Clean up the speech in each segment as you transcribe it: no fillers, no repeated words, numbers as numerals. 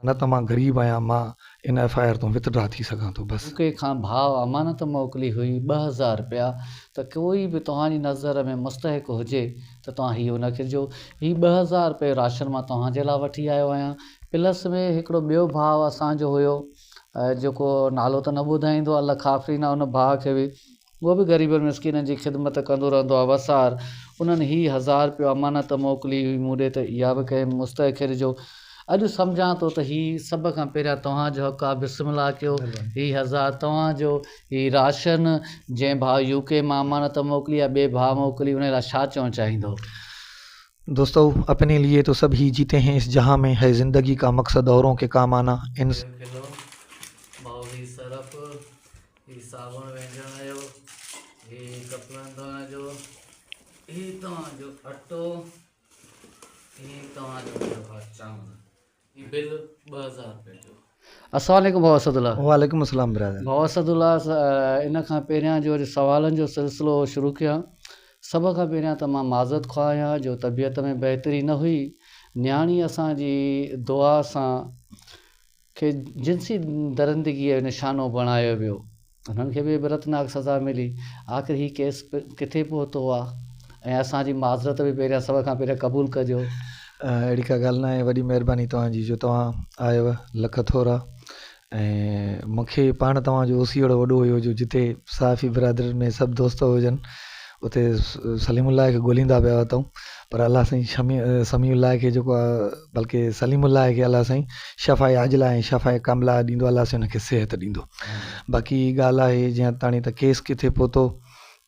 نه ته مان غريب آهيان مان ان ايف I R تون وٿڊرا ٿي سگهان ٿو بس. يو ڪي کان ڀاء امانت موڪلي هئي 2000 رپيا ته ڪوئي به توهان جي نظر ۾ مستحق هجي ته توهان هي ان کي ڏجو هي 2000 رپيو راشن مان توهان جي لاء وٺي آيو آهيان پلس ۾ هڪڙو ٻيو ڀاء اسان جو هيو جيڪو نالو ته نه ٻڌائيندو الله کافرين آ ان ڀاء کي به اهو به غريبن مسڪينن جي خدمت ڪندو رهندو آهي وسار انهن هي هزار رپيو امانت موڪلي هئي مون ڏي ته اها به ڪنهن مستحق کي ڏجو اڄ سمجهان ٿو ته هي سڀ کان پهريان توهان جو حق آهي بسم الله ڪيو هي هزار توهان جو هي راشن جنهن ڀاء يو ڪي مان امانت موڪلي يا ٻئي ڀاء موڪلي ان لاء ڇا چوڻ چاهيندو. دوستو اپني ليي تو سب هي جيتي هين اس جهان ۾ هي زندگي ڪا مقصد اورون ڪي ڪام آنا ان. ڪلو ڀاء هي سرف هي صابڻ وهنجڻ جو، هي ڪپڙن ڌوئڻ جو، هي توهان جو اٽو، هي توهان جو منهنجو ڀاء چانور، هي بل 2000 روپيه جو. السلام عليڪم ڀاء اسد الله. وعليڪم السلام برادر. ڀاء اسد الله ان کان پهريان جو اڄ سوالن جو سلسلو شروع ڪيان سڀ کان پهريان ته مان معذرت خواهه آهيان جو طبيعت ۾ بهتري نه هئي نياڻي اسان جي دعا سان کي جنسي درندگيء جو نشانو بڻايو ويو، انهن کي به عبرتناڪ سزا ملي. آخر هي ڪيس ڪٿي پهتو آ ۽ اسان جي معذرت به پهريان سڀ کان پهريان قبول ڪجو. اهڙي ڪا ڳالهه ناهي وڏي مهرباني توهان جي جو توهان آيو لک ٿورا ۽ مون کي پاڻ توهان جو اوسيئڙو وڏو هيو جو جتي صحافي برادرين ۾ سڀ دوست هجن اتي سليم الله کي ڳوليندا پيا وتون پر الله سائين شميع سميع الله کي جيڪو آ بلڪه سليم الله کي الله سائين شفاء عاجله ۽ شفاء ڪامله ڏيندو الله سائين ان کي صحت ڏيندو باقي ڳالهه آهي جنهن تاڻي ته ڪيس ڪٿي پهتو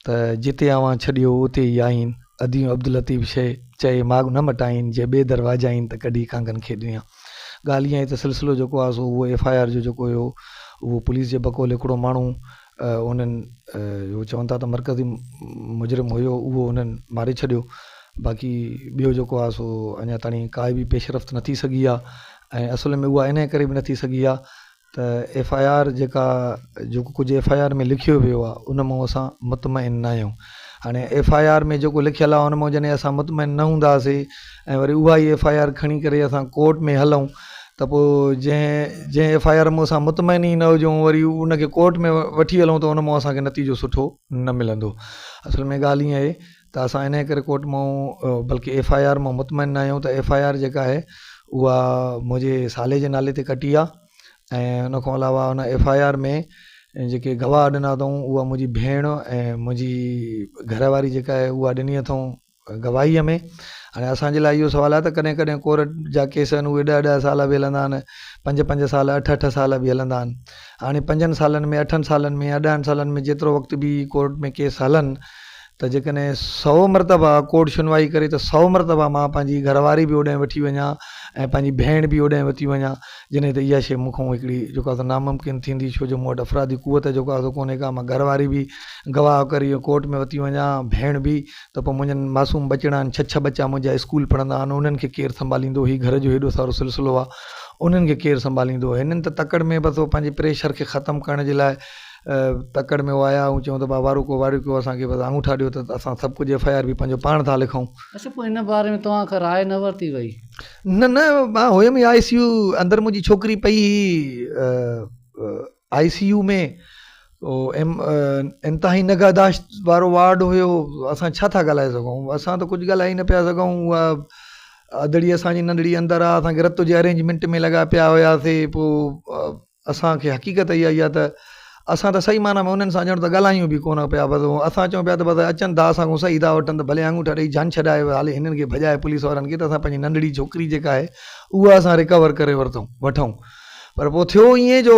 ته جتي اوهان ڇڏيو اتي ئي آهين اديون عبداللطيف شي چئي ماڳ نه مٽائين جي ٻئي در واجهائين ته ڪڍي ڪانگن کي ڏيان ڳالهه اها آهي ته سلسلو جيڪو آهي سو اهو ايف I R جو جيڪو هيو اهو پوليس جي بقول هڪڙو ماڻهو انهن اهو چون ٿا ته مرڪزي مجرم هيو اهو انهن ماري ڇڏيو باقي ٻيو جيڪو آهي سو اڃا تاڻي ڪائي به پيش رفت نه ٿي سگهي آهي ۽ اصل ۾ اها انهي ڪري به نه ٿي سگهي آهي ته ايف I R جيڪا جيڪو ڪجهه ايف I R ۾ لکيو ويو آهي ان مون اسان مطمئن نه آهيون هاڻي ايف I R ۾ جيڪو لکيل آهي ان مون جڏهن اسان مطمئن نه هونداسي ۽ وري اها ئي ايف I R کڻي ڪري اسان ڪورٽ ۾ هلون ته پوء جنهن جنهن ايف I R مون اسان مطمئن ئي نه هجون وري ان کي ڪورٽ ۾ وٺي هلون ته ان مون اسان کي نتيجو سٺو نه ملندو اصل ۾ ڳالهه ائين آهي ته اسان انهيء ڪري ڪورٽ مون بلڪه ايف I R مون مطمئن نه آهيون ته ايف I R جيڪا آهي اها منهنجي سالي جي نالي تي ڪٽي آهي ۽ ان کان علاوه ان ايف I R ۾ جيڪي گواهه ڏنا اٿئون اها منهنجي ڀيڻ ۽ منهنجي گهر واري جيڪا آهي اها ڏني اٿئون گواهيء ۾. هاڻي اسان جي لاء اهو سوال آهي ته ڪڏهن ڪڏهن ڪورٽ جا ڪيس آهن اهي ڏهه ڏهه سال به هلندا آهن، پنج پنج سال، اٺ اٺ سال به هلندا آهن. هاڻي پنجن سالن ۾، اٺن سالن ۾ يا ڏهن سالن ۾ جيترو وقت به ڪورٽ ۾ ڪيس هلن ته جيڪڏهن سئو مرتبا ڪورٽ شنوائي ڪري ته سئو مرتبا مان پنهنجي گهر واري به اوڏانهن وٺي وڃان ۽ پنهنجي ڀيڻ به اوڏانهن وٺي وڃان جڏهن ته اها شيء مون کان هڪڙي جيڪو آهي سو ناممڪن ٿيندي ڇو جو مون وٽ افرادي قوت جيڪو آهي سو ڪونهي ڪا مان گهر واري به گواهه ڪري ڪورٽ ۾ وتي وڃان ڀيڻ به ته پوء منهنجن معصوم ٻچڙا آهن ڇهه ڇهه ٻچا منهنجا اسڪول پڙهندا آهن انهن کي ڪير سنڀاليندو هي گهر جو هيڏو سارو سلسلو آهي انهن کي ڪير سنڀاليندو هنن ته تڪڙ ۾ بس پنهنجي پريشر کي ختم ڪرڻ جي لاء تڪڙ ۾ هو آيا ۽ چيون ته بابا وارو ڪيو وارو ڪيو اسان کي بس آڱوٺا ڏيو ته اسان سڀ ڪجهه ايف I R به پنهنجو پاڻ ٿا لکون. اڇا پوء ان باري ۾ توهان کان راء نه ورتي وئي؟ نه نه مان هيم ئي آء سي يو اندر منهنجي ڇوڪري پئي هئي آء سي يو ۾ انتهائي نگهداشت وارو وارڊ هيو اسان ڇا ٿا ڳالهائي سگهون اسان ته ڪجهه ڳالهائي نه پيا سگهون اها ادڙي اسان جي ننڍڙي اندر آ اسان کي رت جي ارينجمينٽ ۾ لڳا پيا هياسي پوء اسان کي حقيقت اها ئي آ ته اسان ته صحيح معنيٰ ۾ انهن سان ڄڻ ته ڳالهايون به ڪونه پيا بس اسان چئون پيا ته بس اچن ٿا اسان کان صحيح ٿا وٺن ته ڀلي آڱوٺا ڏئي جان ڇڏائي هالي هنن کي ڀڄائي پوليس وارن کي ته اسان پنهنجي ننڍڙي ڇوڪري جيڪا آهي اها اسان رڪور ڪري ورتون وٺون پر پوء ٿيو ائين جو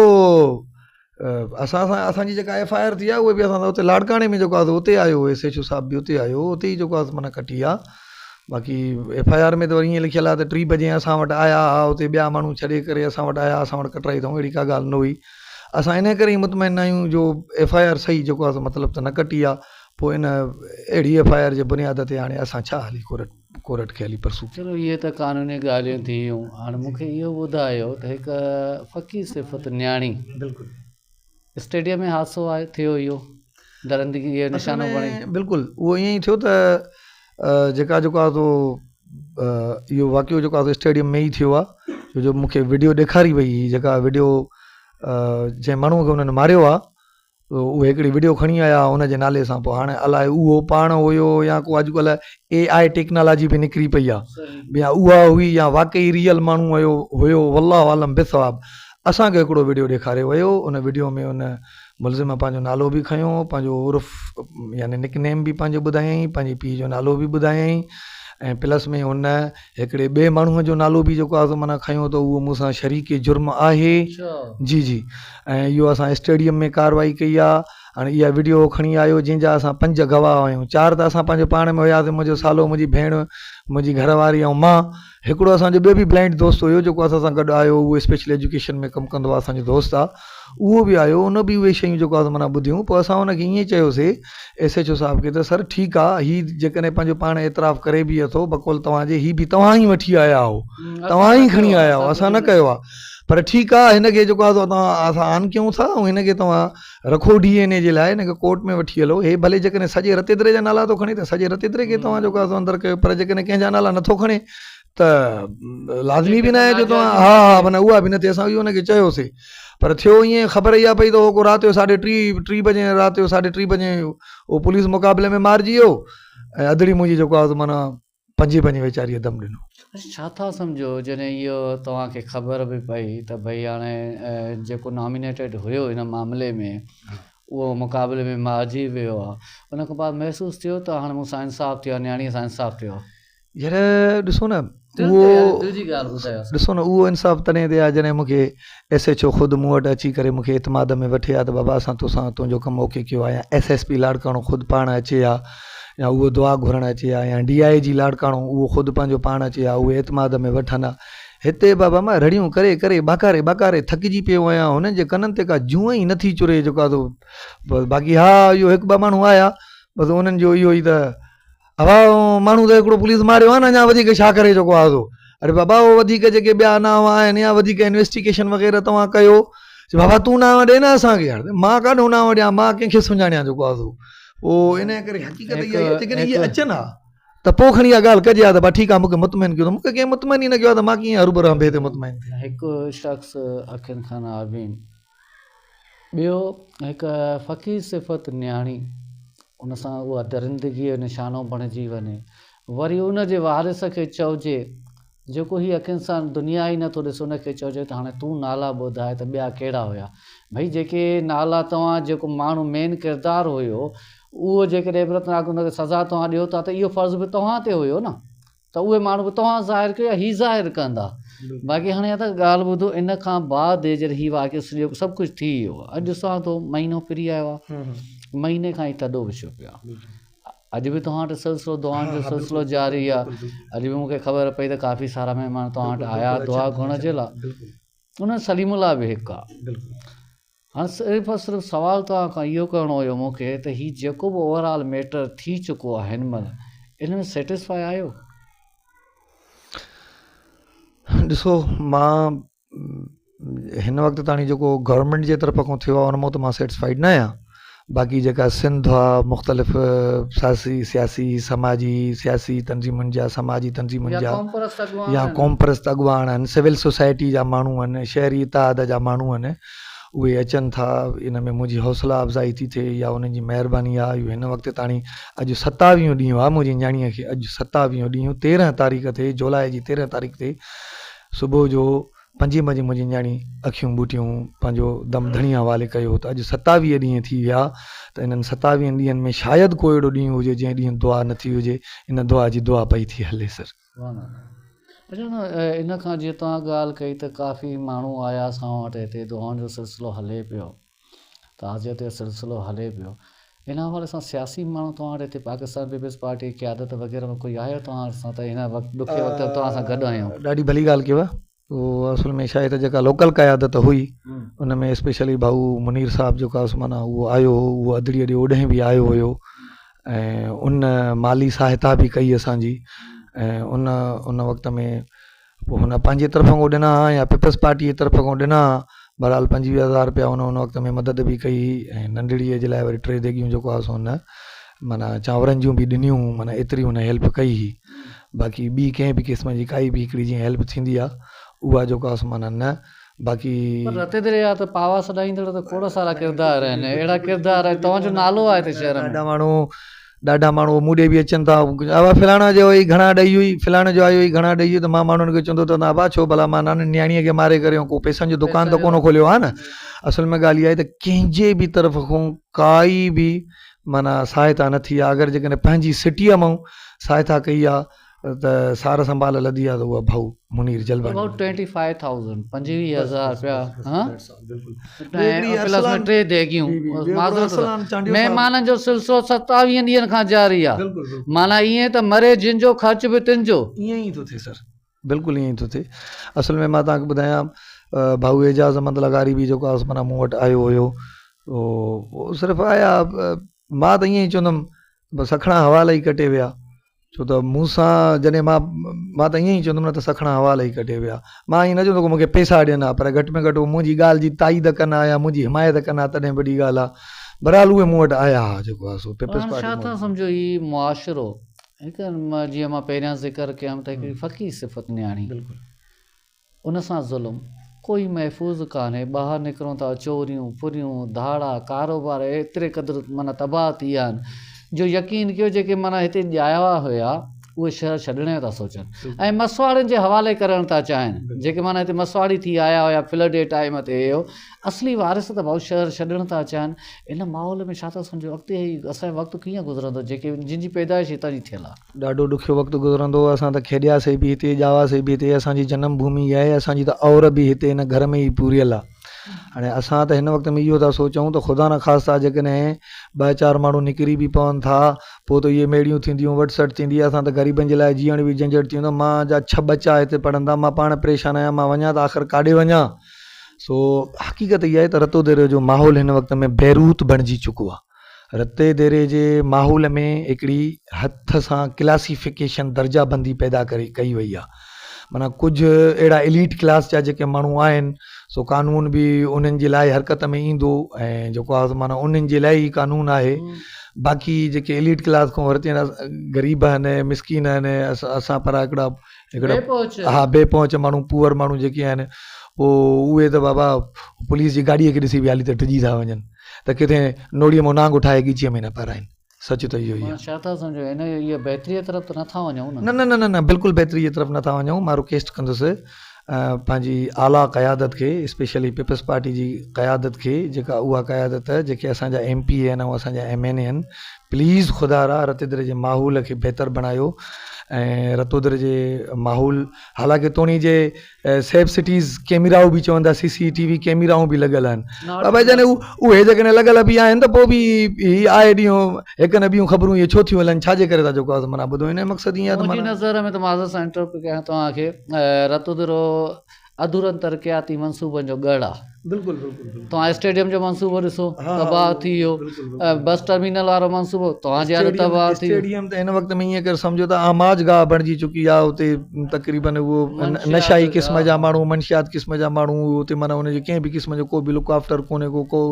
اسان سان اسان جي جيڪا ايف I R ٿي آهي اهي به اسان سان اتي لاڙڪاڻي ۾ جيڪو آهي اتي آيو ايس ايڇ او صاحب به اتي آيو اتي ئي جيڪو آهي معنيٰ ڪٽي آهي باقي ايف I R ۾ ته وري ائين لکيل آهي ته ٽي بجي اسان وٽ آيا ها اتي ٻيا ماڻهو ڇڏي ڪري اسان وٽ آيا اسان وٽ ڪٽرائي اٿئون اهڙي ڪا ڳالهه نه هئي اسان ان ڪري ئي مطمئن نه آهيون جو ايف I R صحيح جيڪو آهي مطلب ته نه ڪٽي آهي پوء ان اهڙي ايف I R جي بنياد تي هاڻي اسان ڇا هلي ڪورٽ ڪورٽ کي هلي پرسو. چلو اهي ته قانوني ڳالهيون ٿي ويون هاڻي مون کي اهو ٻڌايو ته هڪ فقير صفت نياڻي بلڪل اسٽيڊيم ۾ حادثو آهي ٿيو اهو درندگي جو اصل نشانو ۾ بڻي. بلڪل اهو ائين ئي ٿيو ته جيڪا جيڪو آهي سو اهو واقعو جيڪو آهي اسٽيڊيم ۾ ئي ٿيو آهي ڇو جو مون کي وڊيو ڏيکاري وئي هئي جيڪا وڊيو جنهن ماڻهو کي انهن ماريو آهي اهي هڪڙي وڊيو کڻي آيا ان جي نالي سان پوء هاڻي الائي اهو پاڻ هيو يا ڪو اڄڪلهه اي آء ٽيڪنالاجي به نڪري پئي آهي يا اها هئي يا واقعي ريئل ماڻهو هيو هيو والله عالم بالصواب اسان کي هڪڙو وڊيو ڏيکاريو ويو ان وڊيو ۾ ان ملزم پنهنجو نالو به کنيو پنهنجو عرف يعني نڪ نيم به پنهنجو ٻڌايائين پنهنجي پيء جو نالو به ٻڌايائين ۽ پلس ۾ هن هڪڙي ٻئي ماڻهوء جو نالو به جيڪو آهي سو معنيٰ کنيو ته اهو مون سان شريڪ جرم آهي جي جي ۽ اهو اسان اسٽيڊيم ۾ ڪارروائي ڪئي آهي هاڻي اها وڊيو هو کڻي آيو جنهن جا اسان پنج گواهه آهيون چار ته اسان پنهنجو پاڻ ۾ هياسين منهنجو سالو منهنجي ڀيڻ منهنجي گهر واري ۽ مان هڪڙو اسان جو ٻيو به بلائنڊ دوست هيو جيڪو اسان سان گڏ آيو اهو اسپيشل ايجوڪيشن ۾ ڪم ڪندو آهي اسان جو دوست آهي اهو به آيو ان به اهي شيون جيڪو آهي معنيٰ ٻڌيون پوء اسان ان کي ائين چيوسي ايس ايڇ او صاحب کي ته سر ٺيڪ آ هي جيڪڏهن پنهنجو پاڻ اعتراف ڪري به اٿو بقول توهان جي هي به توهان ئي وٺي آيا آهو توهان ئي کڻي آيا آهو اسان نه ڪيو آ پر ٺيڪ آ هن کي جيڪو آ سو توهان اسان آن ڪيون ٿا ۽ هن کي توهان رکو ڊي اين اي جي لاء هن کي ڪورٽ ۾ وٺي هلو هي ڀلي جيڪڏهن سڄي رتيدري جا نالا ٿو کڻي ته سڄي رتيدري کي توهان جيڪو آ سو اندر ڪيو پر جيڪڏهن ڪنهن جا نالا نٿو کڻي ته لازمي به ناهي جو توهان ها ها معنيٰ اها به نه ٿئي اسان اهو هن کي چيوسي پر ٿيو ائين خبر اها پئي ته هو ڪو رات جو ساڍي ٽي ٽي بجي رات جو ساڍي ٽي بجي هو پوليس مقابلي ۾ مارجي ويو ۽ ادڙي منهنجي جيڪو آهي سو معنيٰ پنجين پنجين ويچاريء دم ڏنو. اڇا ڇا ٿا سمجهو جڏهن اهو توهان کي خبر به پئي ته ڀئي هاڻي جيڪو نامينيٽيڊ هيو هن معاملي ۾ اهو مقابلي ۾ مارجي ويو آهي ان کان بعد محسوس ٿيو ته هاڻي مون سان انصاف ٿيو آهي نياڻيء سان انصاف ٿيو آهي. يار ڏسو نه اهو ڏسو نه اهو انصاف تڏهن ٿئي ها جڏهن مون کي ايس ايڇ او خود مون وٽ اچي ڪري مون کي اعتماد ۾ وٺي ها ته بابا اسان توسان تنهنجو ڪم اوڪي ڪيو آهي يا ايس ايس پي لاڙڪاڻو خود پاڻ اچي ها يا اهو دعا گهرڻ اچي ها يا ڊي I جي لاڙڪاڻو اهو خود پنهنجو پاڻ اچي ها اهي اعتماد ۾ وٺن ها هتي بابا مان رڙيون ڪري ڪري ٻاڪاري ٻاڪاري ٿڪجي پيو آهيان هنن جي ڪنن تي ڪا جونء ئي نٿي چري جيڪو آهي سو باقي ها اهو هڪ ٻه ماڻهو آيا بس انهن جو اهو ئي ته ابا ماڻهو ته هڪڙو پوليس ماريو آهي نه اڃا وڌيڪ ڇا ڪري چڪو آهي سو اري بابا اهو وڌيڪ جيڪي ٻيا نانء آهن يا وڌيڪ انويسٽيگيشن وغيره توهان ڪيو چي بابا تون نانء ڏي نه اسان کي يار مان ڪاڏو نانء ڏيان مان ڪنهن کي سڃاڻيان جيڪو آهي سو پوء ان ڪري حقيقت اها آهي جيڪڏهن اهي اچن ها ته پوء کڻي اها ڳالهه ڪجي ها ته ٺيڪ آهي مون کي مطمئن ڪيو ته مون کي ڪنهن مطمئن ئي نه ڪيو آهي ته مان ڪيئن هروڀرو انبي تي مطمئن ٿيان. هڪ شخص اکين کان نابين ٻيو هڪ فقير صفت نياڻي ان سان اها درندگيء جو نشانو بڻجي وڃي. وري ان جي وارث کي چئجي، جيڪو هي اکين سان دنيا ئي نٿو ڏسي، ان کي چئجي ته هاڻي تون نالا ٻڌاء ته ٻيا ڪهڙا هيا. ڀئي جيڪي نالا توهان جيڪو ماڻهو مين ڪردار هيو، اهو جيڪڏهن عبرتناڪ ان کي سزا توهان ڏيو ٿا ته اهو فرض به توهان تي هيو نه. ته اهي ماڻهو به توهان ظاهر ڪيو يا هي ظاهر ڪندا. باقي هاڻي ادا ڳالهه ٻڌو ان کان بعد جڏهن هي واقعو سڄو سڀ ڪجهه ٿي ويو اڄ ڏسان ٿو مهينو ڦري آيو آهي مهيني کان هي تڏو وڇيو پيو آهي اڄ به توهان وٽ سلسلو دعائن جو سلسلو جاري آهي اڄ به مونکي خبر پئي ته ڪافي سارا مهمان توهان وٽ آيا دعا گهرڻ جي لاء ان سليم الله به هڪ آهي هاڻ صرف اور صرف سوال توهان کان اهو ڪرڻو هيو مون کي ته هي جيڪو به اوور آل ميٽر ٿي چڪو آهي هن مهل ان ۾ سيٽسفائي آهيو؟ ڏسو مان هن وقت تاڻي جيڪو گورنمينٽ جي طرف کان ٿيو آهي ان مان ته مان سيٽسفائيڊ نه آهيان باقي جيڪا سنڌ آ مختلف سياسي سياسي سماجي سياسي تنظيمن جا سماجي تنظيمن جا يا قومپرست اڳواڻ آهن سول سوسائٽي جا ماڻهو آهن شهري اتحاد جا ماڻهو آهن اهي اچن ٿا ان ۾ منهنجي حوصلا افزائي ٿي ٿئي يا انهن جي مهرباني آ اهو هن وقت تاڻي اڄ ستاويهون ڏينهن آ منهنجي نياڻيء کي اڄ ستاويهون ڏينهن تيرنهن تاريخ تي جولاء جي تيرنهن تاريخ تي صبح جو پنجين بجي منهنجي نياڻي اکيون ٻوٽيون پنهنجو دم ڌڻي حوالي ڪيو ته اڄ ستاويهه ڏينهن ٿي ويا ته انهن ستاويهن ڏينهن ۾ شايد ڪو اهڙو ڏينهن هجي جنهن ڏينهن دعا نه ٿي هجي ان دعا جي دعا پئي ٿي هلي سر. سبحان الله اچا نه ان کان جيئن توهان ڳالهه ڪئي ته ڪافي ماڻهو آيا اسان وٽ هتي دعائن جو سلسلو هلي پيو تعزيت جو سلسلو هلي پيو ان حوالي سان سياسي ماڻهو توهان وٽ هتي پاڪستان پيپلز پارٽي جي قيادت وغيره مان ڪوئي آيو توهان سان ته هن وقت ڏکي وقت ۾ توهان سان گڏ آهيون. ڏاڍي ڀلي ڳالهه ڪيو اهو اصل ۾ ڇا آهي ته جيڪا لوڪل قيادت هئي ان ۾ اسپيشلي ڀائو منير صاحب جيڪو آهي سو معنيٰ اهو آيو هو اهو ادڙيء ڏي اوڏهين به آيو هيو ۽ ان مالي سهائتا به ڪئي اسان جي ۽ ان ان وقت ۾ پوء هن پنهنجي طرف کان ڏنا ها يا پيپلز پارٽي جي طرف کان ڏنا ها بهرحال پنجويهه هزار رپيا هن ان وقت ۾ مدد به ڪئي هئي ۽ ننڍڙيء جي لاء وري ٽي ديڳيون جيڪو آهي سو هن معنيٰ چانورن جون به ڏنيون معنيٰ ايتري هن هيلپ ڪئي هئي. باقي ٻي ڪنهن به قسم جي ڪائي به هڪڙي جيئن هيلپ ٿيندي آ اها جيڪو آ سو معنيٰ نه باقي. پر رتي درياء ته پاوا سڏائيندڙ ته کوڙ سارا ڪردار آهن اهڙا ڪردار آهن توهان جو نالو آهي هتي شهر ۾. ڏاڍا ماڻهو ڏاڍا ماڻهو مون ڏي به اچن ٿا ابا فلاڻا جو هي گهڻا ڏئي وئي فلاڻي جو آيو هي گهڻا ڏئي وئي ته مان ماڻهن کي چوندو ته ابا ڇو ڀلا مان ناني نياڻيء کي ماري ڪري ڪو پئسن جو دڪان ته ڪونه کوليو آهي نه اصل ۾ ڳالهه اها آهي ته ڪنهن جي به طرف کان ڪائي به معنيٰ سهائتا نه ٿي آهي اگر جيڪڏهن پنهنجي سٽيء مان سهائتا ڪئي آهي ته سار سنڀال لڌي آ ته اها ڀائو منير جلباڻي ڀائو ٽوئنٽي فائيو ٿائوزنڊ پنجويهه هزار رپيا ها ۽ پلس ۾ ٽي ديڳيون معذرت مهمانن جو سلسلو ستاويهن ڏينهن کان جاري آ معنيٰ ائين ته مري جن جو خرچ به تن جو. ائين ئي ٿو ٿئي سر بلڪل ائين ئي ٿو ٿئي اصل ۾ مان توهان کي ٻڌايان ڀائو اعجاز احمد لغاري به جيڪو آ معنيٰ مون وٽ آيو هيو اهو صرف آيا مان ته ائين ئي چوندم بس سکڻا حوال ئي ڪٽي ويا ڇو ته مون سان جڏهن مان مان ته ائين ئي چوندم نه ته سکڻا حوال ئي ڪٽي ويا. مان ائين نه چوندس ڪو مون کي پئسا ڏين ها پر گهٽ ۾ گهٽ هو منهنجي ڳالهه جي تائيد ڪن ها يا منهنجي حمايت ڪن ها تڏهن وڏي ڳالهه ها. بهرحال اهي مون وٽ آيا ها جيڪو آهي سو پيپلز پاڻ پارٽي ڇا مون ٿا وٽ. سمجهو هي معاشرو هڪ جيئن مان پهريان ذڪر ڪيم ته هڪڙي فقير صفت نياڻي. بلڪل. ان سان ظلم، ڪوئي محفوظ ڪانهي، ٻاهر نڪرون ٿا چوريون، ڦريون، ڌاڙا، ڪاروبار ايتري قدر معنيٰ تباهه ٿي ويا آهن جو يقين ڪيو جيڪي معنيٰ هتي ڄايا هيا اهي شهر ڇڏڻ جو ٿا سوچن ۽ مسواڙين جي حوالي ڪرڻ ٿا چاهين جيڪي معنيٰ هتي مسواڙي ٿي آيا هيا فلڊ جي ٽائيم تي اهو اصلي وارث ته ڀائو شهر ڇڏڻ ٿا چاهين ان ماحول ۾ ڇا ٿا سمجهو اڳتي هي اسان جو وقت ڪيئن گذرندو جيڪي جن جي پيدائش هتان جي ٿيل آهي. ڏاڍو ڏکيو وقت گذرندو هو. اسان ته کيڏياسي به هتي، ڄاواسي به هتي، اسان جي جنم ڀومي اها آهي، اسان جي ته اور به هتي هن گهر ۾ ئي پوريل آهي. هاڻي اسان ته هن وقت ۾ اهو ٿا سوچون ته خدا نخواسته جيڪڏهن ٻه چار ماڻهو نڪري به پون ٿا، پوء ته اهي ميڙيون ٿينديون، وٺ سٽ ٿيندي، اسان ته غريبن جي لاء جيئڻ به جهنجهٽ ٿي ويندو. مان جا ڇهه ٻچا هتي پڙهن ٿا، مان پاڻ پريشان آهيان، مان وڃان ته آخر ڪاڏي وڃان؟ سو حقيقت اها آهي ته رتوديري جو ماحول هن وقت ۾ بيروت بڻجي چڪو آهي. رتي ديري جي ماحول ۾ هڪڙي هٿ سان ڪلاسيفڪيشن، درجه بندي، پيدا ڪري ڪئي وئي آهي. معنيٰ ڪجهه اهڙا ايليٽ ڪلاس جا جيڪي ماڻهو آهن سو قانون به انهن جي لاء حرڪت ۾ ايندو ۽ جيڪو آهي سو معنيٰ انهن جي لاء ئي قانون آهي. باقي جيڪي ايليٽ ڪلاس کان ورتي غريب آهن مسڪين آهن اسان پرا هڪڙا هڪڙا ها بي پهچ ماڻهو پوئر ماڻهو جيڪي آهن پوء اهي ته بابا پوليس جي گاڏيء کي ڏسي به حالي ته ڊڄي ٿا وڃن. ته ڪٿي نوڙيء مان نانگ اٺائي ڳچيء ۾ نه پارائين. سچ ته اهو ئي آهي. معنيٰ ڇا ٿا سمجهو هن اها بهتريء طرف ته نه ٿا وڃون نه؟ نه نه نه نه بلڪل بهتريء جي طرف نه ٿا وڃون. مان رڪويسٽ ڪندس پنهنجي اعليٰ قيادت کي اسپيشلي پيپلز پارٽي جي قيادت کي جيڪا اها قيادت جيڪي اسان جا ايم پي اي آهن ۽ اسان جا ايم اين اي آهن پليز خدا را رتيدري جي ماحول کي بهتر بڻايو ۽ رتودري جي ماحول حالانڪه توڻي جي سيف سٽيز ڪيميرائون به چون ٿا سي سي ٽي وي ڪيميرائون به لڳل آهن بابا جڏهن اهي جيڪڏهن لڳل به آهن ته پوء به هي آئي ڏينهن هڪ نه ٻيون خبرون اهي ڇو ٿيون هلن ڇا جي ڪري ٿا جيڪو آهي معنيٰ ٻڌو هن جو مقصد ائين آهي ته منهنجي نظر ۾ ته معذرت سان انٽرپٽ ڪيان توهان کي رتودرو اڌورن ترقياتي منصوبن جو ڳڙهه آهي بلڪل بلڪل بلڪل توهان اسٽيڊيم جو منصوبو ڏسو تباهه ٿي ويو بس ٽرمينل وارو منصوبو توهان جي آڏو تباهه ٿي ويو اسٽيڊيم ته هن وقت ۾ ائين ڪري سمجهو ته آماج گاهه بڻجي چڪي آهي اتي تقريبن اهو نشائي قسم جا ماڻهو منشيات قسم جا ماڻهو اتي معنيٰ ان جي ڪنهن به قسم جو ڪو به لڪ آفٽر ڪونهي ڪو ڪو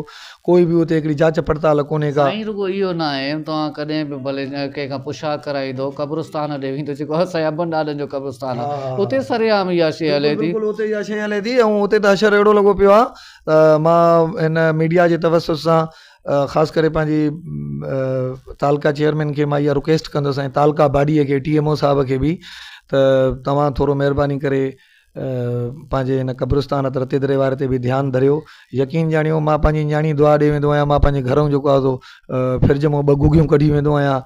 ڪوئي به اتي هڪڙي جاچ پڙتال ڪونهي ڪا. سائين رڳو اهو ناهي توهان ڪڏهن به ڀلي ڪنهن کان پڇا ڪرائيندو قبرستان ڏي ويندو جيڪو اسان جي ابن ڏاڏن جو قبرستان آهي اتي سرعام اها شيء هلي ٿي. بلڪل اتي اها شيء هلي ٿي ۽ اتي ته حشر اهڙو لڳو پيو آهي ته مان هن ميڊيا جي توسط سان خاص ڪري پنهنجي تعلقه چيئرمين کي مان اها رڪويسٽ ڪندس ۽ تعلقه باڊي کي ٽي ايم او صاحب کي به ته توهان ٿورو مهرباني ڪري پنهنجي هن قبرستان ات رتيدري واري تي به ڌيان ڌريو. يقين ڄاڻيو مان پنهنجي نياڻي دعا ڏي ويندو آهيان مان پنهنجي گهرئون جيڪو آهي سو فرج مان ٻه گوگيون ڪڍي ويندو آهيان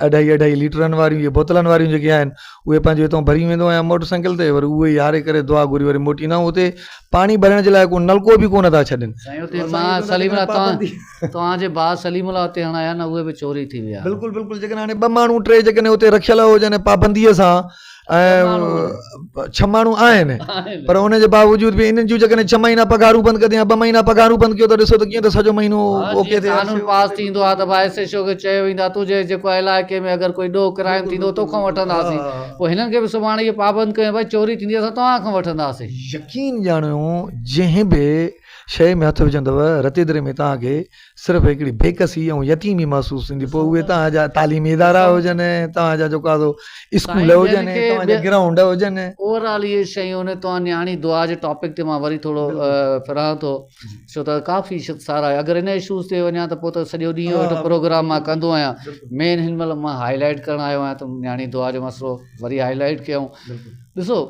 اڍائي اڍائي ليٽرن واريون اهي بوتلن واريون جيڪي آهن اهي پنهنجو هتان ڀري ويندو آهيان موٽر سائيڪل تي وري اهي هاري ڪري دعا گهري وري موٽي ايندا آهيون اتي پاڻي ڀرڻ جي لاء ڪو نلڪو به ڪونه ٿا ڇڏين. سائين اتي مان سليم الله توهان توهان جي ڀاء سليم الله اتي هڻايا نه اهي به چوري ٿي ويا. بلڪل بلڪل جيڪڏهن هاڻي ٻه ماڻهو ٽي جيڪڏهن اتي رکيل هجن پابنديء سان ۽ ڇهه ماڻهو آهن پر ان جي باوجود به انهن جون جيڪڏهن ڇهه مهينا پگهارون بند ڪندي يا ٻه مهينا پگهارون بند ڪيو ته ڏسو ته ڪيئن ته سڄو مهينو اوڪي ٿئي. قانون پاس ٿيندو آهي ته ڀاء ايس ايڇ او کي چيو ويندو آهي تنهنجي جيڪو علائقي ۾ اگر ڪوئي ڏوهه ڪرائيم ٿيندو توکان وٺنداسين پوء هنن کي به سڀاڻي اهي پابند ڪيو ڀائي چوري ٿيندي اسان توهان کان وٺنداسين. يقين ڄاڻو جنهن به. شيء ۾ هٿ وجهندؤ رتيدري ۾ توهان کي صرف هڪڙي بيڪسي ۽ يتيمي محسوس ٿيندي پوء اهي توهان جا تعليمي ادارا هجن توهان جا جيڪو آهي سو اسڪول هجن توهان جا گرائونڊ هجن. اوور آل اهي شيون آهن توهان نياڻي دعا جي ٽاپڪ تي مان وري ٿورو ڦران ٿو ڇو ته ڪافي سارا اگر ان اشوز تي وڃان ته پوء ته سڄو ڏينهن ويٺو پروگرام مان ڪندو آهيان مين هن مهل مان هائي لائيٽ ڪرڻ آيو آهيان ته نياڻي دعا جو مسئلو وري هائي لائيٽ ڪيون ڏسو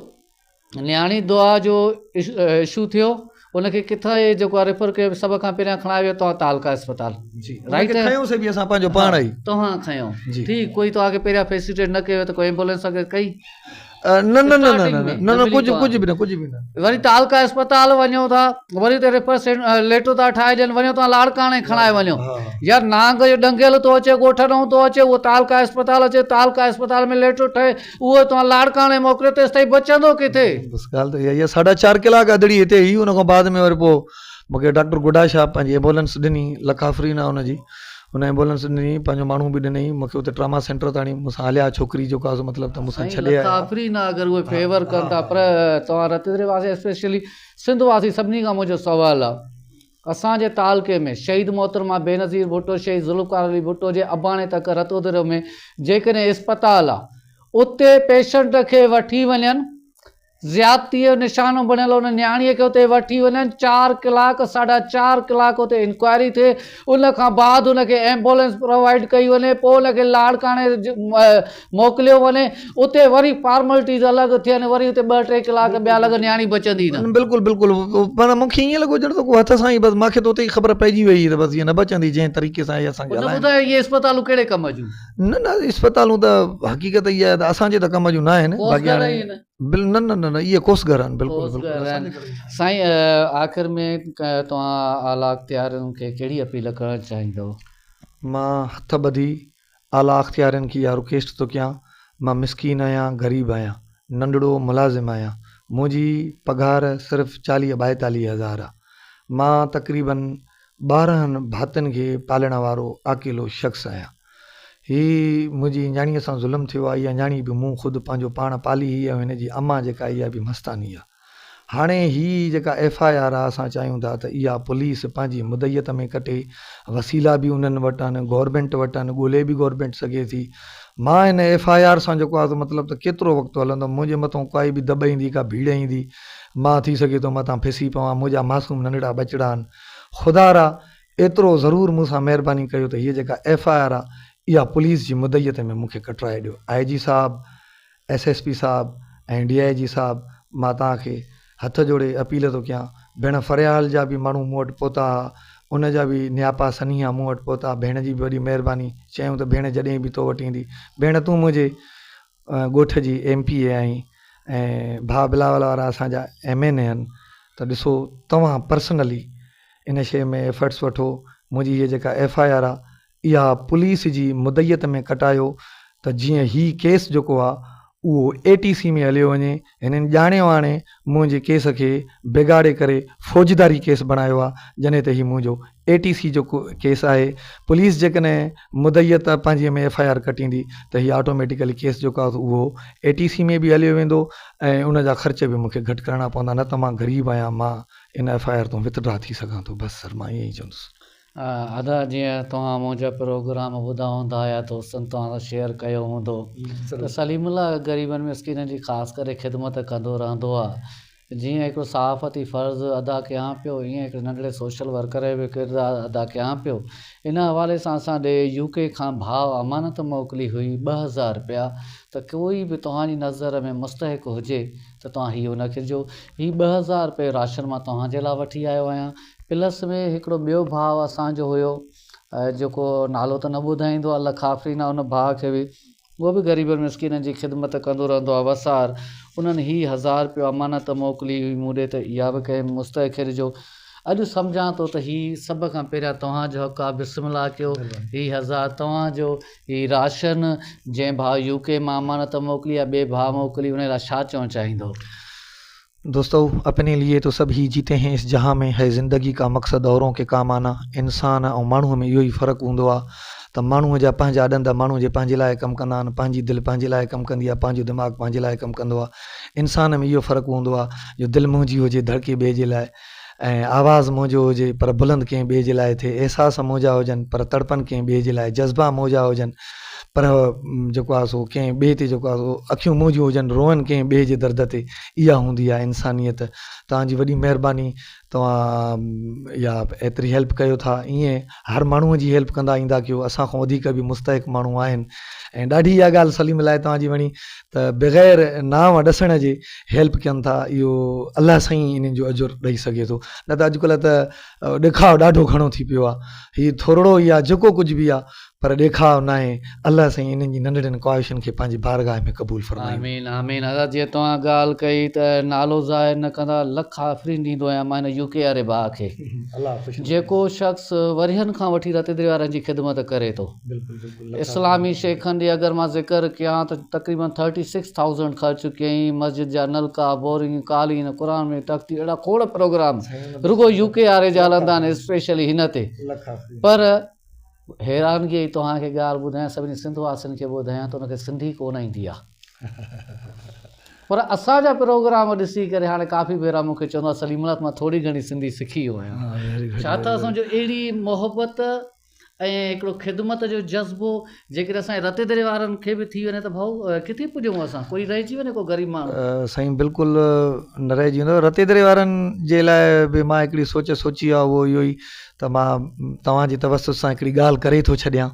نياڻي دعا جو اشو ٿيو ان کي ڪٿان اهي جيڪو آهي ريفر ڪيو سڀ کان پهريان کڻائي ويو توهان تعلقه اسپتال جي رائٽ کنيو سي به اسان پنهنجو پاڻ ئي توهان کنيو ٺيڪ ڪوئي توهان کي پهريان فيسليٽيٽ نه ڪيو ته ڪوئي ايمبولينس وغيره ڪئي نه نه نه نه نه نه ڪجهه ڪجهه به نه ڪجهه به نه وري تعلقه اسپتال وڃو ٿا وري اتي ريفر ليٽر ٿا ٺاهي ڏين وڃو توهان لاڙڪاڻي کڻائي وڃو يار نانگ جو ڏنگيل ٿو اچي ڳوٺ ڏانهن ٿو اچي اهو تعلقه اسپتال اچي تعلقه اسپتال ۾ ليٽر ٺهي اهو توهان لاڙڪاڻي موڪليو تيستائين بچندو ڪٿي؟ بس ڳالهه ته اها ئي آهي ساڍا چار ڪلاڪ اڌڙي هتي هئي ان کان بعد ۾ وري پوء مون کي ڊاڪٽر گڊا شاهه پنهنجي ايمبولنس ڏني لک آفرين آهي ان جي ان ايمبولنس ڏني پنهنجو ماڻهو به ڏنئي مون کي اتي ٽراما سينٽر تاڻي مون سان هليا ڇوڪري جيڪو آهي سو مطلب ته مون سان سائين ڇڏي لک آيا. آفرين آهي اگر اهي فيور ڪن ٿا پر توهان رتيدري واسي اسپيشلي سنڌ واسي سڀني کان منهنجو سوال آهي اسان جي تعلقي ۾ شهيد محترمه بينظير ڀٽو شهيد ذوالفقار علي ڀٽو جي اباڻي تڪ رتوديرو ۾ جيڪڏهن اسپتال آ اتي پيشنٽ کي وٺي وڃن زيادتي جو نشانو بڻيل ان نياڻي کي اتي وٺي وڃن چار ڪلاڪ ساڍا چار ڪلاڪ اتي انڪوائري ٿئي ان کان بعد ان کي ايمبولينس پرووائيڊ ڪئي وڃي پوء ان کي لاڙڪاڻي موڪليو وڃي اتي وري فارملٽيز الڳ ٿين وري اتي ٻه ٽي ڪلاڪ ٻيا لڳن نياڻي بچندي نه. بلڪل بلڪل پر مون کي ائين لڳو ڄڻ ته ڪو هٿ سان ئي بس مان کي ته اتي ئي خبر پئجي وئي ته بس هيء نه بچندي جنهن طريقي سان هي اسان کي نه هلائين. ٻڌايو اهي اسپتالون ڪهڙي ڪم جون. نه نه اسپتالون ته حقيقت اها آهي ته اسان جي ته ڪم جون نه آهن باقي ڪوس گهر هاڻي آهن. بل نه نه نه نه اهي ڪوس گهر آهن بلڪل ڪوس بلڪل گهر اسان آهن. جي گهر جون. سائين آخر ۾ توهان اعليٰ اختيارين کي ڪهڙي اپيل ڪرڻ چاهيندؤ؟ مان هٿ ٻڌي اعليٰ اختيارين کي اها رڪيسٽ ٿو ڪيان، مان مسڪين آهيان، غريب آهيان، ننڍڙو ملازم آهيان، منهنجي پگهار صرف چاليهه ٻائيتاليهه هزار آ، مان تقريبن 12 ڀاتين کي پالڻ وارو اڪيلو شخص آهيان. هي منهنجي نياڻيء سان ظلم ٿيو آ، اها نياڻي به مون خود پنهنجو پاڻ پالي هئي ۽ هن جي امان جيڪا اها به مستاني آ. هاڻي هي جيڪا ايف I R آ اسان چاهيون ٿا ته اها پوليس پنهنجي مدعيت ۾ ڪٽي، وسيلا به انهن وٽ آهن، گورنمينٽ وٽ آهن، ڳولي به گورنمينٽ سگهي ٿي. مان هن ايف I R سان جيڪو آ سو مطلب ته ڪيترو وقت هلندم، منهنجي مٿون ڪائي به دٻ ايندي ڪا ڀيڙ ايندي، مان ٿي سگهي ٿو متان ڦسي پوان، منهنجا معصوم ننڍڙا ٻچڙا آهن. خدارا ايترو ضرور مون سان مهرباني ڪيو ته هيء جيڪا ايف I R آ اها پوليس جي مدعيت ۾ مون کي ڪٽرائي ڏيو. آء جي صاحب ايس ايس پي صاحب ۽ ڊي I جي صاحب مان توهان کي هٿ جوڙي اپيل ٿو ڪيان ڀيڻ فريال جا به ماڻهو مون وٽ پهتا ها ان جا به نياپا سنيها مون وٽ پهتا ڀيڻ جي به وڏي مهرباني چيائون ته ڀيڻ جڏهن به تو وٽ ايندي ڀيڻ تون منهنجي ڳوٺ جي ايم پي اي آهين ۽ ڀاء بلاول وارا اسان جا ايم اين اي آهن ته ڏسو توهان پرسنلي ان شيء ۾ ايفرٽس وٺو منهنجي هيء جيڪا ايف I R آ اها پوليس جي مدعيت ۾ ڪٽايو ته جيئن هي ڪيس جيڪو آ اهو اي ٽي سي ۾ هليو وڃي، هنن ڄاڻي واڻي منهنجي ڪيس کي بگاڙي ڪري فوجداري ڪيس بڻايو آ جڏهن ته هي منهنجو اي ٽي سي جو ڪيس آهي، پوليس جيڪڏهن مدعيت پنهنجي ۾ ايف I R ڪٽيندي ته هي آٽوميٽيڪلي ڪيس جيڪو آ اهو اي ٽي سي ۾ به هليو ويندو ۽ ان جا خرچ به مون کي گهٽ ڪرڻا پوندا نه ته مان غريب آهيان مان ان ايف I R تون وٿڊرا ٿي سگهان ٿو بس سر مان ائين ئي چوندس. ادا جيئن توهان منهنجا پروگرام ٻڌا هوندا يا دوستن توهان سان شيئر ڪيو هوندو ته سليم الله غريبن مسڪينن جي خاص ڪري خدمت ڪندو رهندو آ جيئن هڪڙو صحافتي فرض ادا ڪيان پيو ايئن هڪڙي ننڍڙي سوشل ورڪر جو به ڪردار ادا ڪيان پيو ان حوالي سان اسان ڏي يو ڪي کان ڀاء امانت موڪلي هئي 2000 رپيا ته ڪوئي به توهان جي نظر ۾ مستحق هجي ته توهان هي ان کي ڏجو هي 2000 رپيو راشن مان توهان جي لاء وٺي آيو آهيان پلس ۾ هڪڙو ٻيو ڀاء اسان جو هيو جيڪو نالو ته نه ٻڌائيندو آهي لک آفرين آهي ان ڀاء کي به اهو به غريبن مسڪينن جي خدمت ڪندو رهندو آهي وسار انهن هي هزار رپيو امانت موڪلي هئي مون ڏي ته اها به ڪنهن مستحق کي ڏجو اڄ سمجهان ٿو ته هي سڀ کان پهريان توهان جو حق آهي بسم الله ڪيو هي هزار توهان جو هي راشن جنهن ڀاء يو ڪي مان امانت موڪلي يا ٻئي ڀاء موڪلي ان لاء ڇا چوڻ چاهيندو. دوستو اپني ليي تو سب هي جيتي هين اس جهان ۾ هي زندگي ڪا مقصد اورون ڪي ڪام آنا انسان ۽ ماڻهو ۾ اهو ئي فرق هوندو آ ته ماڻهو جا پنهنجا ڏند ماڻهو جي پنهنجي لاء ڪم ڪندا آهن پنهنجي دل پنهنجي لاء ڪم ڪندي آ پنهنجو دماغ پنهنجي لاء ڪم ڪندو آ انسان ۾ اهو فرق هوندو آ جو دل منهنجي هجي ڌڙڪي ٻئي جي لاء ۽ آواز منهنجو هجي پر بلند ڪنهن ٻئي جي لاء ٿئي، احساس منهنجا هجن پر تڙپن ڪنهن ٻئي جي لاء، جذبا منهنجا هجن پر جيڪو آهي سو ڪنهن ٻئي تي جيڪو آهي سو اکيون منهنجيون هجن روئن ڪنهن ٻئي جي درد تي، اها هوندي آهي انسانيت. توهان جي وڏي مهرباني توهان اها ايتري هيلپ ڪيو ٿا ائين هر ماڻهوء جي هيلپ ڪندا ايندا ڪيو اسان کان وڌيڪ به مستحق ماڻهو آهن ۽ ڏاڍي اها ڳالهه سليم لاء توهان جي وڻي ته بغير نانء ڏسڻ جي هيلپ ڪين ٿا اهو الله سائين ئي انهن جو اجر ڏئي سگهي ٿو نه ته اڄڪلهه ته ڏيکاء ڏاڍو گهڻو ٿي پيو آهي هي ٿورڙو ئي آهي جيڪو ڪجهه به آهي پر ڏيکاء ناهي الله سائين انهن جي ننڍڙين خواهشن کي پنهنجي بارگاهه ۾ قبول فرمائيندو. آمين آمين ادا جيئن توهان ڳالهه ڪئي ته نالو ظاهر نه ڪندا لک آفرين ڏيندو آهيان مان هن يو ڪي واري ڀاء کي جيڪو شخص ورهين کان وٺي رتيدري وارن جي خدمت ڪري ٿو اسلامي شيخن جي اگر مان ذڪر ڪيان ته تقريبن ٿرٽي سڪس ٿائوزنڊ خرچ ڪيائين مسجد جا نلڪا بورنگ قالين قرآن ۾ تختي اهڙا کوڙ پروگرام رڳو يو ڪي واري جا هلندا آهن اسپيشلي هن تي پر حيرانگيء جي توهان کي ڳالهه ٻڌايان، سڀني سنڌ واسين کي ٻڌايان ته ان کي سنڌي ڪونه ايندي آهي. پر اسان جا پروگرام ڏسي ڪري هاڻي ڪافي ڀيرا مون کي چوندو آهي سليم الله مان ٿوري گهڻي سنڌي سکي ويو آهيان. ڇا ٿا سمجهو اهڙي محبت ۽ هڪڙو خدمت جو جذبو جيڪڏهن اسان جي رتيدري وارن کي به ٿي وڃي ته ڀائو ڪٿي پڄون اسان ڪوئي رهجي وڃي ڪو غريب ماڻهو. سائين بلڪل نه رهجي ويندو رتيدري وارن جي لاء به مان هڪڙي سوچ سوچي آهي اهو اهو ئي ته مان توهان جي توسط سان هڪڙي ڳالهه ڪري ٿو ڇڏيان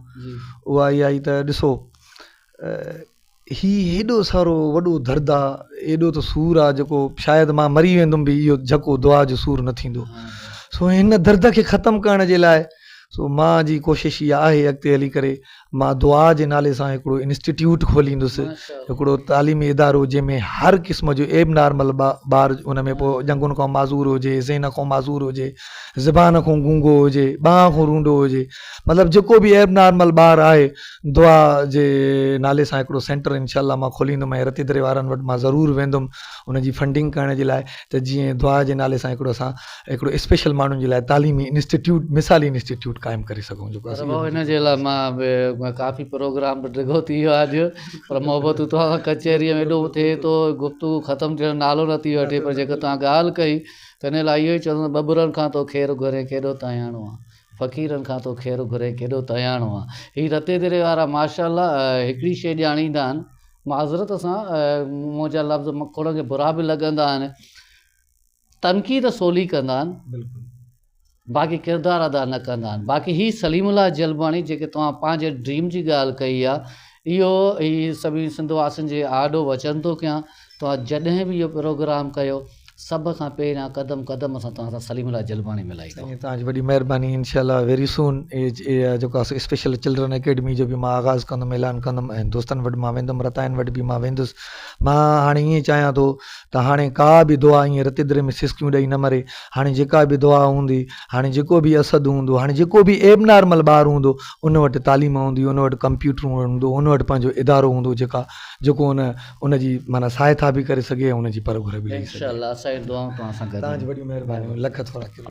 اها اها آهي ته ڏسو هي هيڏو سارو وڏو درد آ ايڏو ته سور آ جيڪو شايد مان مري ويندم به اهو جهڪو دعا جو سور نه ٿيندو سو هن درد کي ختم ڪرڻ جي لاء سو مان جي ڪوشش اها آهي اڳتي هلي ڪري مان دعا جي نالي سان هڪڙو انسٽيٽيوٽ کوليندس هڪڙو تعليمي ادارو جنهن ۾ هر قسم جو ايب نارمل ٻار ان ۾ پوء ڄنگهن کان معذور هجي ذهن کان معذور هجي زبان کان گونگو هجي ٻانهن کان رونڊو هجي مطلب جيڪو به ايب نارمل ٻار آهي دعا جي نالي سان هڪڙو سينٽر انشاء الله مان کوليندم ۽ رتيدري وارن وٽ مان ضرور ويندم ان جي فنڊنگ ڪرڻ جي لاء ته جيئن دعا جي نالي سان هڪڙو اسان هڪڙو اسپيشل ماڻهن جي لاء تعليمي انسٽيٽيوٽ مثالي انسٽيٽيوٽ قائم ڪري سگهون جيڪو پر ڀاء ان جي لاء مان به ڪافي پروگرام به ڊگهو ٿي ويو آهي اڄ پر محبتون توهان سان ڪچهري ۾ ايڏو ٿئي ٿو گفتگو ختم ٿيڻ جو نالو نه ٿي وٺي پر جيڪا توهان ڳالهه ڪئي ته ان لاء اهو ئي چوندس ٻٻرن کان تو خير گهرين ڪيڏو تاياڻو آن فقيرن کان تو خير گهرين ڪيڏو تاياڻو آن هي رتي دري وارا ماشاء الله هڪڙي شيء ڄاڻيندا آهن معذرت سان منهنجا لفظ کوڙن کي برا به لڳندا آهن تنقيد سولي ڪندا آهن باقي ڪردار ادا نه ڪندا آهن باقي هي سليم الله جلباڻي جيڪي توهان پنهنجي ڊريم جي ڳالهه ڪئي آهي اهو هي سڀني سنڌ واسين جي آڏو وچن ٿو ڪيان توهان جڏهن به اهو پروگرام ڪيو سڀ کان پهريان قدم قدم سان توهان سان سليم الله جلباڻي ملائيندو. سائين توهان جي وڏي مهرباني انشاء الله ويري سون جيڪو آهي سو اسپيشل چلڊرن اڪيڊمي جو به مان آغاز ڪندم اعلان ڪندم ۽ دوستن وٽ مان ويندم رتائن وٽ به مان ويندس مان هاڻي ائين چاهيان ٿو ته هاڻي ڪا به دعا ائين رتيدري ۾ سسڪيون ڏئي نه مري. هاڻي جيڪا به دعا هوندي، هاڻي جيڪو به اسد هوندو، هاڻي جيڪو به ايب نارمل ٻار هوندو، ان وٽ تعليم هوندي، ان وٽ ڪمپيوٽر هوندو، ان وٽ پنهنجو ادارو هوندو جيڪا جيڪو ان ان جي معنيٰ سهائتا به ڪري سگهي ۽ ان جي پر گهر به لهي سگهي. انشاء الله اسان جون دعائون توهان سان گڏ توهان جون وڏيون مهربانيون لک ٿورا.